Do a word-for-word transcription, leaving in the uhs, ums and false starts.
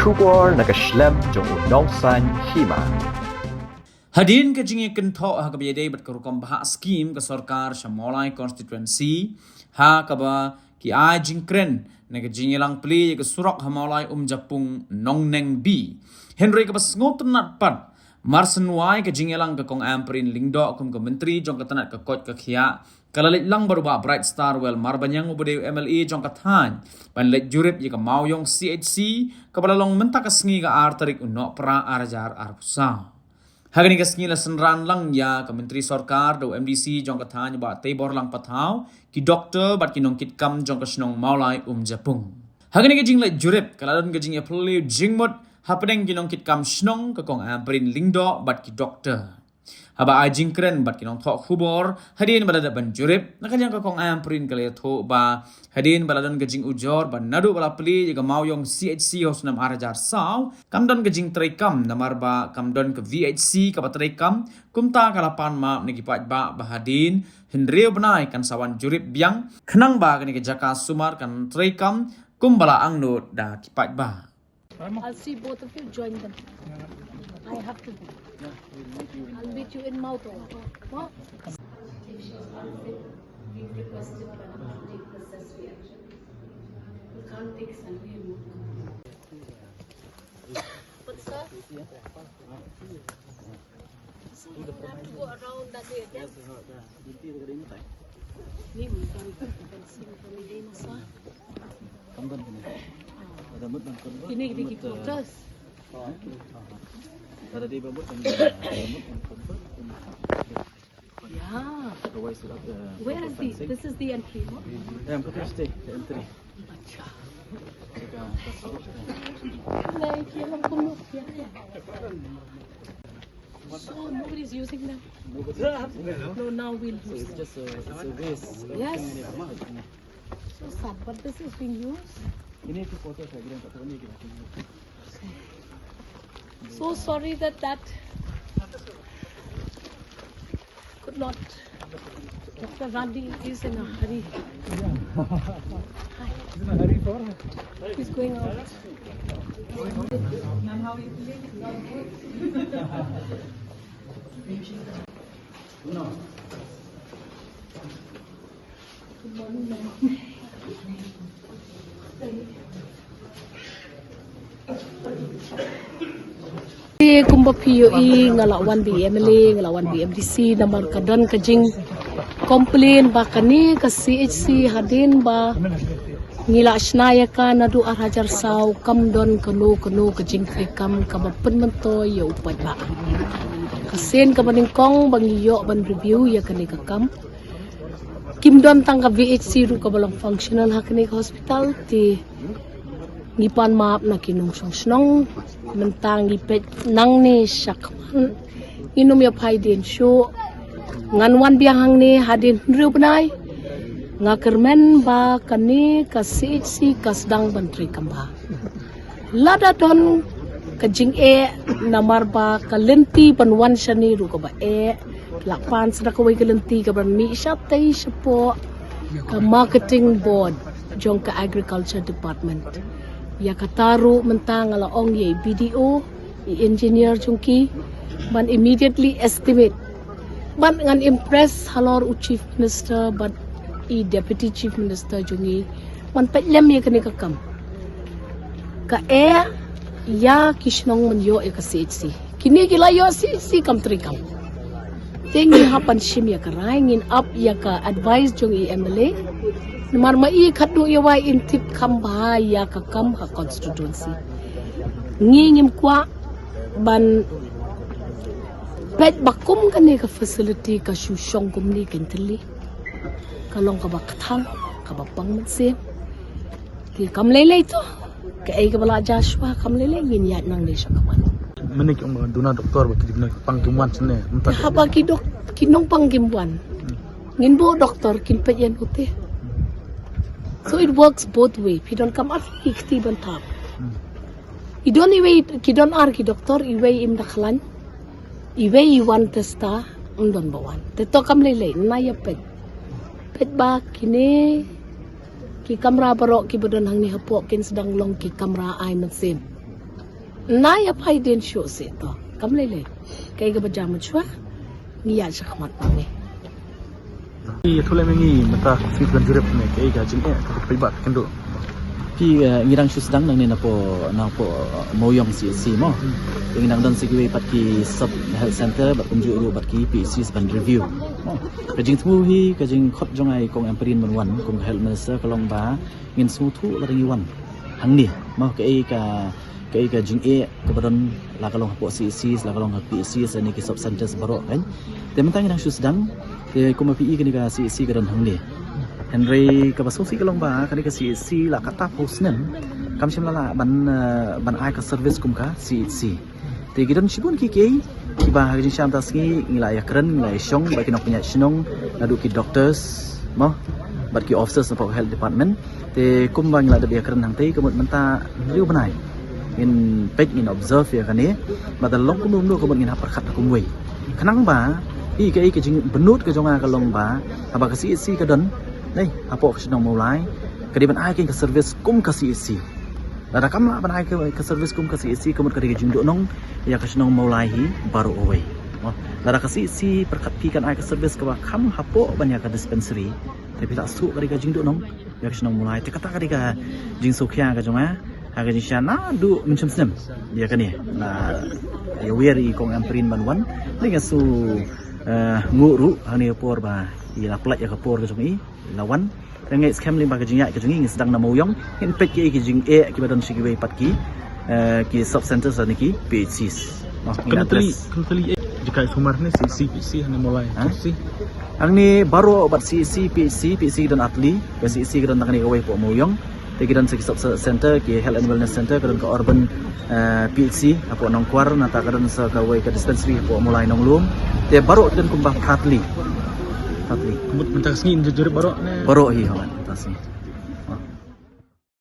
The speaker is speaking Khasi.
Khubor na ka shlem jong u nongsaiñ hima. Hadien ka jingïakynthoh ha kaba ïadei bad ka rukom bhah skim ka sorkar sha Mawlai constituency, ha kaba ki ai jingkren na ka jingïalang plie ïa ka surok ha Mawlai Umjapung Nongneng B. Hynrei kaba sngewtynnat pat, mar shen wai ka jingïalang ka Kong Ampareen Lyngdoh kum ka Myntri jong ka tnat ka koit ka khiah, ka la leit lang bad u Bah Brightstarwell Marbaniang uba dei u M L A jong ka thaiñ ban leit jurip ïa ka Mawïong C H C kaba la long mynta ka sngi ka ar tarik u Nohprah ar hajar arphew saw. Ha kane ka sngi la synran lang ïa ka Myntri Sorkar da u M D C jong ka thaiñ Bah Teiborlang Pathaw, ki doktor bad ki nongkitkam jong ka shnong Mawlai Umjapung. Ha kane ka jingleit jurip ka la don ka jingïaphylliew jingmut hapdeng ki nongkitkam shnong, ka Kong Ampareen Lyngdoh bad ki doktor. Haba ai jingkren bad ki nongthoh khubor hadien ba la dep ban jurip, na ka liang ka Kong Ampareen ka la ïathuh ba hadien ba la don ka jingujor ba naduh ba la plie ïa ka Mawïong C H C ha u snem ar hajar saw, kam don ka jingtreikam namar ba kam don ka V H C kaba treikam. Kumta ka la pan map na ki paidbah ba hadien hynriew bnai kan sa wan jurip biang khnang ba kane ka jaka sumar kan treikam kumba la angnud da ki paidbah. I'll see both of you, join them. I have to go. I'll meet you in Mawtawar. What? If she's unfit, we've requested by the court to take necessary action. We can't take Sunday and move. But sir, so you don't have to go around that way again. Ni, we can, we can see from the day, sir. Kam don kine. Ada mut ban convert. Ini di ki quarters. Ada di babut kan. Ada mut ban convert. Yeah. Otherwise, without the Where is the, fencing. This is the entry, no? Yeah, I'm going to stay the entry. Acha. Like, uh, that's what, uh, Like, you know, come look. Yeah, yeah. So nobody's using them. Nobody. No, now we'll So use it's them. Just a, it's a waste. Yes. So sad, but this is being used. Ini tu quarters lagi dan tak tahu ni kita. So sorry that that could not. Doctor Randi is in a hurry. Hi. He's in a hurry for? He's going out. Ma'am, how are you feeling? No. Te kumba phi ïohi nga la wan bad i M L A, nga la wan bad i M D C, namar ka don ka jing complain ba kane ka C H C hadien ba ngi la shna ïa ka naduh ar hajar saw kam don kano kano ka jingtreikam kaba pynmyntoi ïa u paidbah. Ka sien kaba nyngkong ba ngi ïoh ban review ïa kane ka kam. Kim don tang ka V H C ruh kaba long functional ha kane ka hospital, te ngi pan map na ki nongshong shnong, mynta ngi peit nangne sha khmat. Ngin ym ïa phai dien shuh. Ngan wan biang hangne hadien hynriew bnai. Nga kyrmen ba kane ka C H C ka sdang ban treikam bha. Lada don ka jingeh namar ba ka lynti ban wan shane ruh kaba eh, la pan sa da kawei ka lynti kaban mih shatei shapoh ka marketing board jong ka agriculture department. Ïa kata ruh mynta nga la ong ïa i B D O, i engineer jong ki, ban immediately estimate. Bad ngan impress halor u Chief Minister bad i Deputy Chief Minister jong ngi ban peit lem ïa kane ka kam. Ka eh ïa ki shnong ban ïoh ïa ka C H C. Kine ki la ïoh C H C kam treikam. Te ngi hap ban shim ïa ka rai, ngin ap ïa ka advice jong i M L A. Namar ma i khatduh ïa wai in tip kham bha ïa ka kam ha constituency. Ngi ngim kwah ban peit ba kum kane ka facility ka shu shong kumne kan tylli. Ka long kaba kthang, kaba pang mynsiem. Te kam lei lei to. Kaei kaba la jia shuwa kam lei lei ngin ïaid nangne sha khmat. Mynne ki ong ba duna doktor ba ki duna pang kim wan shane. Mynta haba ki dok, ki nongpang kim wan. Ngin buh doktor kin peit ïa u te. So it works both way. Phi donkam ar ki kti ban thap. I don iwei, ki don ar ki doktor, iwei im da khlaiñ. Iwei i wan testa, ym don ba wan. Te to kam lei lei, na ïa peit. Peit ba kine ki kamra baroh kiba don hangne hapoh kin sdang long ki kamra ai mynsiem. Na ïa phai dien shuh seh to. Kam lei lei. Kaei kaba jia mynshwa ngi ïa shakmat ma me. Ïathuh lem ïa ngi mynta ka sngi ban jurip ne kaei ka jingeh kaba phi ba kynduh. Phi, eh, ngi dang shu sdang nangne napoh, napoh, eh, Mawïong C H C mo. Te ngi dang don sa kiwei pat ki sub health center bad kumjuh ruh bad ki P H Cs ban review. Mo. Ka jingthmu hi ka jingkhot jong nga i Kong Ampareen ban wan kum ka health minister ka long ba ngin sngewthuh lada ngi wan hangne mo kaei ka kaei ka jingeh kaba don la ka long hapoh C H C la ka long ha P H C ne ki sub centers baroh kan. Te mynta ngi dang shu sdang te kumba phi i kane ka C H C ka don hangne. Hynrei kaba sngewsih ka long ba kane ka C H C la katta phew snem kam shym la lah ban, eh, ban ai ka service kum ka C H C. Te ki don shibun ki kiei kiba ha ka jingshisha mynta sngi ngi la ïakren ngi la ïashong bad ki nongpynïaid shnong naduh ki doctors mo bad ki officers napoh health department. Te kumba ngi la dep ïakren hangtei ka mut mynta hynriew bnai ngin peit ngin observe ïa kane. Bad lada long kumno kumno ka mut ngin hap pyrkhat kumwei. Khnang ba i kaei ka jingbynnud ka jong nga ka long ba haba ka C H C ka don nei hapoh ka shnong Mawlai ka dei ban ai ka service kum ka C H C. Lada kam lah ban ai ka, ka service kum ka C H C ka mut ka dei ka jingduhnong ïa ka shnong Mawlai hi baroh kawei. Mo, lada ka C H C pyrkhat phi kan ai ka service kaba kham hapoh ban ïa ka dispensary te phi lah shu ka dei ka jingduhnong ïa ka shnong Mawlai. Te kata ka dei ka jingsngewkhia ka jong nga ha ka jingshisha naduh mynshem snem ïa kane. Na ïa wer i Kong Ampareen ban wan. Te nga shu, eh, nguh ruh hangne ka por ba i la pynlait ïa ka por ka jong i la wan. Te nga skhem lyngba ka jingïaid ka jong i ngi sdang na Mawïong ngin peit kiei ki jingeh kiba don sha kiwei pat ki, eh, ki sub centers lane ki P H Cs. Mo, ngin address. Kane tylli, kane tylli eh jaka sumar ne C H C P H C hangne Mawlai. Ha? C H C. Hangne baroh bad C H C, P H C, P H C ki don artylli, ka C H C ki don tang kane kawei hapoh Mawïong. Te ki don sa ki sub center, ki health and wellness center, ki don ka urban, eh, P H C hapoh Nongkwar, nangta ka don sa kawei ka dispensary hapoh Mawlai Nonglum. Te baroh ki don kumba phra tylli. Phra tylli. Ka mut mynta ka sngi ngin jurip baroh ne? Baroh hi, ha, mynta ka sngi.